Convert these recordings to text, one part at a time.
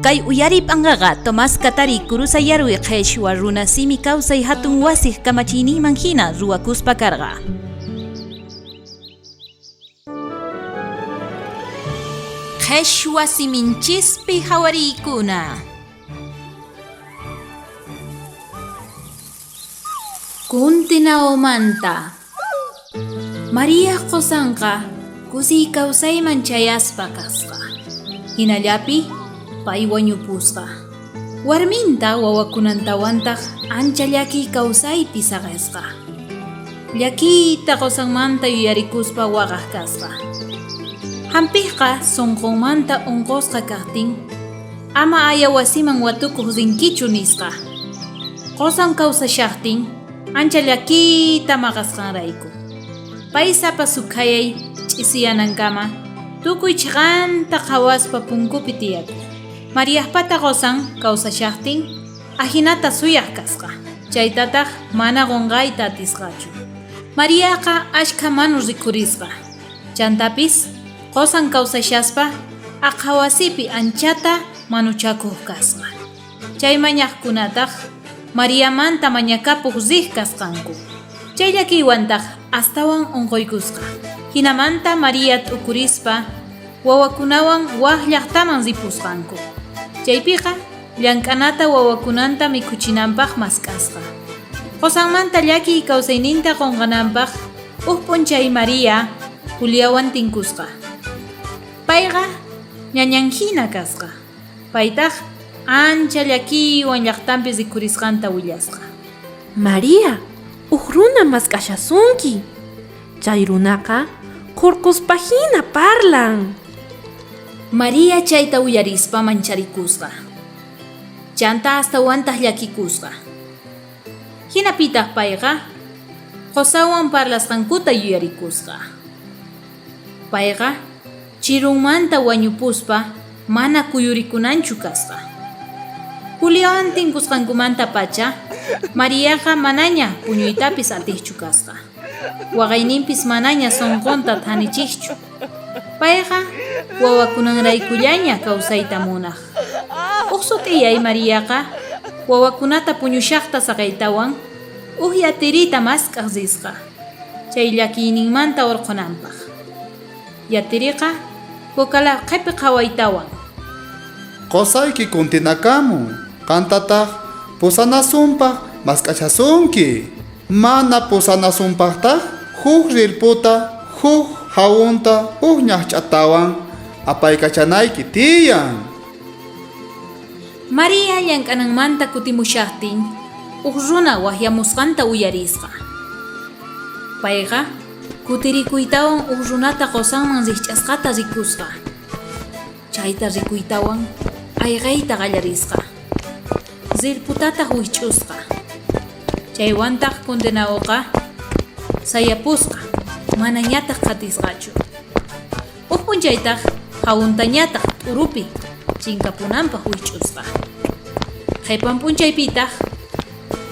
Kay uyariy p'anqaqa Tomás Katari Kurusayarwi qheshwa runa simi kawsay hatun wasiq kamachiyninman hina ruwakuspa karqa. Qheshwa siminchispi hawariykuna. Kuntinaomanta. Mariaj qosanqa kusiy kawsayman chayaspa kasqa. Jinallapi pay wañupusqa. Warminta wawakunantawantaj ancha llakiy kawsaypi saqesqa. Llakiyta qosanmanta yuyarikuspa waqaj kasqa. Jampijqa sonqonmanta onqosqa kajtin, ama aya wasiman watukoj rinkichu nisqa. Qosan kawsashajtin ancha llakiyta maqasqanrayku. Pay sapa sukhayay ch'isiyanankama tukuy cheqanta qhawaspa punkupi tiyakoj. Mariajpata qosan kawsashajtin ajinata suyaj kasqa, chaytataj mana qonqayta atisqachu. Mariaqa ashkha manu rikhurisqa. Chantapis qosan kawsashaspa aqha wasipi anchata manuchakoj kasqa. Chay mañajkunataj Mariamanta mañakapoj rej kasqanku. Chay llakiywantaj astawan onqoykusqa. Jinamanta María t'ukurispa wawakunawan waj llajtaman ripusqanku. Chaypiqa llank'anata wawakunanta mikhuchinanpaj mask'asqa. Qosanmanta llakiy kawsayninta qonqananpaj uj p'unchay María Juliawan tinkusqa. Payqa ñañan jina kasqa. Paytaj ancha llakiywan llajtanpi rikhurisqanta willasqa. María, uj runa mask'ashasunki. Chay runaqa qhorqospa jina parlan. María chayta uyarispa mancharikusqa. Chanta astawantaj llakikusqa. Jinapitaj payqa qosanwan parlasqankuta yuyarikusqa. Payqa chirunmanta wañupuspa mana kuyurikunanchu kasqa. Juliawan tinkusqankumantapacha Mariaqa manaña puñuytapis atejchu kasqa. Waqayninpis manaña sonqonta thanichejchu. Payqa wawakunanraykullaña kawsayta munaj. Uj sut'iyay Mariaqa wawakunata puñushajta saqeytawan uj yatirita mask'aj risqa, chay llakiyninmanta orqhonanpaj. Yatiriqa Cocalaqhepi qhawaytawan. Qosayki kuntinakamun, qantataj pusanasunpaj mask'ashasunki. Mana pusanasunpajtaj juj rirputa, juj jawunta, juj ñajch'atawan apaykachanayki tiyan. María llank'ananmanta kutimushajtin, uj runa wajyamusqanta uyarisqa. Payqa kutirikuytawan uj runata qosanman rijch'asqata rikusqa. Chayta rikuytawan ayqeyta qallarisqa. Rirputataj wijch'usqa. Chaywantaj condenaoqa sayapusqa, manañataj qhatisqachu. Uj p'unchaytaj jawuntañataj t'urupi chinkapunanpaj wijch'usqa. Qhepan p'unchaypitaj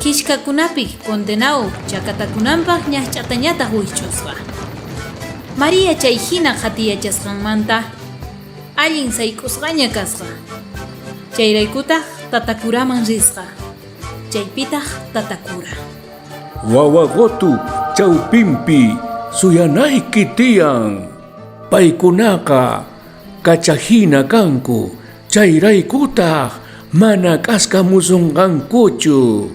khishkakunapi condenao chakatakunanpaj ñajch'atañataj wijch'usqa. María chay jina qhatiyachasqanmanta allin sayk'usqaña kasqa. Chayraykutaj tatakuraman risqa. Chaypitaj tatakura. Wawa qotu chawpinpi suyanayki tiyan. Paykunaqa kacha jina kanku, chayraykutaj mana k'askamusonqankuchu.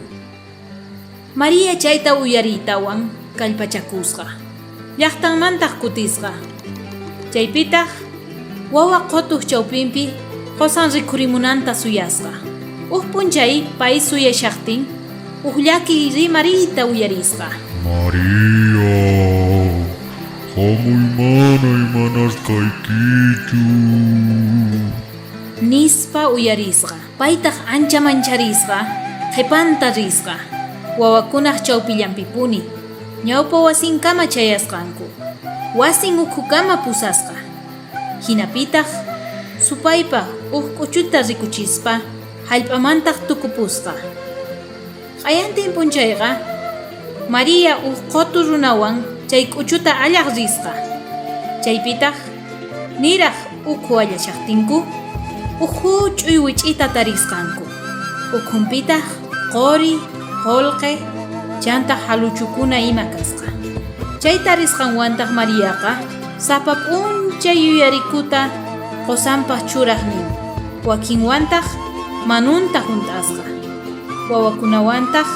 María chayta uyariytawan kallpachakusqa, llajtanmantaj kutisqa. Chaypitaj wawa qotoj chawpinpi qosan rikhurimunanta suyasqa. Uj p'unchay pay suyashajtin, uj llakiy rimariyta uyarisqa. María, jamuy mana imanasqaykichu. Nispa uyarisqa. Paytaj ancha mancharisqa, qhepanta risqa, wawakunaj chawpillanpipuni, ñawpa wasinkama chayasqanku, wasin ukhukama pusasqa. Jinapitaj supaypa uj k'uchuta rikuchispa jallp'amantaj tukupusqa. Q'ayantin p'unchayqa María uj qotu runawan chay k'uchuta allaj risqa. Chaypitaj niraj ukhu allashajtinku, uj juch'uy. juch'uy wich'ita tarisqanku. Ukhunpitaj qori, qolqe, chanta jaluchukuna ima kasqa. Chay tarisqanwantaj Mariaqa sapa p'unchay yuyarikuta qosanpaj churaj nin, wakinwantaj manunta junt'asqa. Wawakunawantaj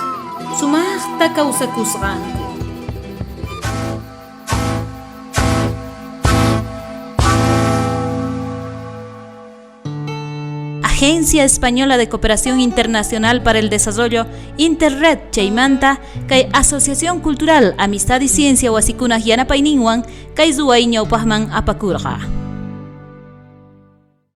sumajta kawsakusqanku. Agencia Española de Cooperación Internacional para el Desarrollo, Interred chaymanta, kay Asociación Cultural Amistad y Ciencia wasikunaj yanapayninwan kay ruway ñawpajman apakurqa.